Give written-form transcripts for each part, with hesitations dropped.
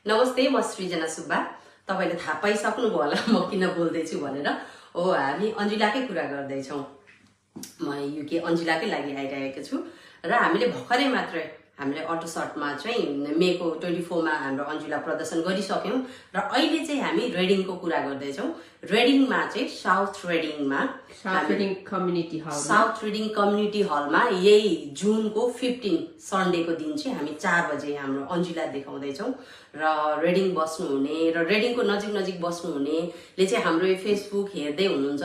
नमस्ते, म सृजना सुब्बा। तपाईले थाहा पाइसक्नुभयो होला म किन बोल्दैछु भनेर। हो, हामी अन्जुलाकै कुरा गर्दैछौँ। म युके अन्जुलाकै लागि आइरहेको छु र हामीले भर्खरै मात्रै हामीले अटो सर्टमा चाहिँ मेको 24 मा हाम्रो अन्जुला प्रदर्शन गरिसक्यौं र अहिले चाहिँ हामी रेडिङको कुरा गर्दैछौँ। रेडिङमा चाहिँ साउथ रेडिङ कम्युनिटी हलमा यही जुनको 15 सन्डेको दिन चाहिँ हामी 4 बजे हाम्रो अन्जुला देखाउँदैछौँ र रेडिङ बस्नुहुने र रेडिङको नजिक बस्नुहुनेले चाहिँ हाम्रो यो फेसबुक हेर्दै हुनुहुन्छ,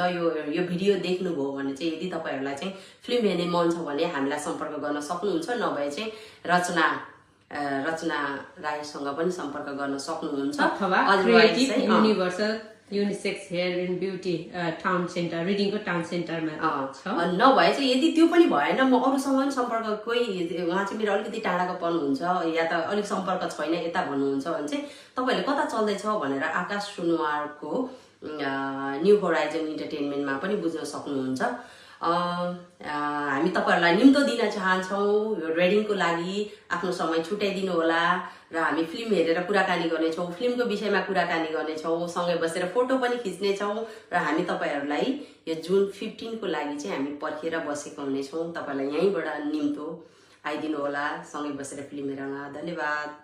यो भिडियो देख्नुभयो भने चाहिँ यदि तपाईहरुलाई चाहिँ फिल्म हेर्ने मन छ भने हामीलाई सम्पर्क गर्न सक्नुहुन्छ, नभए चाहिँ रचना राईसँग पनि सम्पर्क गर्न सक्नुहुन्छ अथवा creative universal unisex hair and beauty town centre रिडिङको टाउन सेन्टरमा छ। नभए चाहिँ यदि त्यो पनि भएन, म अरूसँग पनि सम्पर्क कोही उहाँ चाहिँ मेरो अलिकति टाढाको पर्नुहुन्छ या त अलिक सम्पर्क छैन यता भन्नुहुन्छ भने चाहिँ तपाईहरुले कता चल्दैछ भनेर आकाश सुनवारको न्यू होराइजन इन्टरटेनमेन्टमा पनि बुझ्न सक्नुहुन्छ। हामी तपाईहरुलाई निम्तो दिन चाहन्छौँ यो रेडिङको लागि आफ्नो समय छुट्याइदिनु होला र हामी फिल्म हेरेर कुराकानी गर्नेछौँ, फिल्मको विषयमा कुराकानी गर्नेछौँ, सँगै बसेर फोटो पनि खिच्नेछौँ र हामी तपाईहरुलाई यो जुन 15 को लागि चाहिँ हामी पर्खेर बसेका हुनेछौँ। तपाईहरुलाई यहीँबाट निम्तो आइदिनु होला, सँगै बसेर फिल्म हेरौँ। धन्यवाद।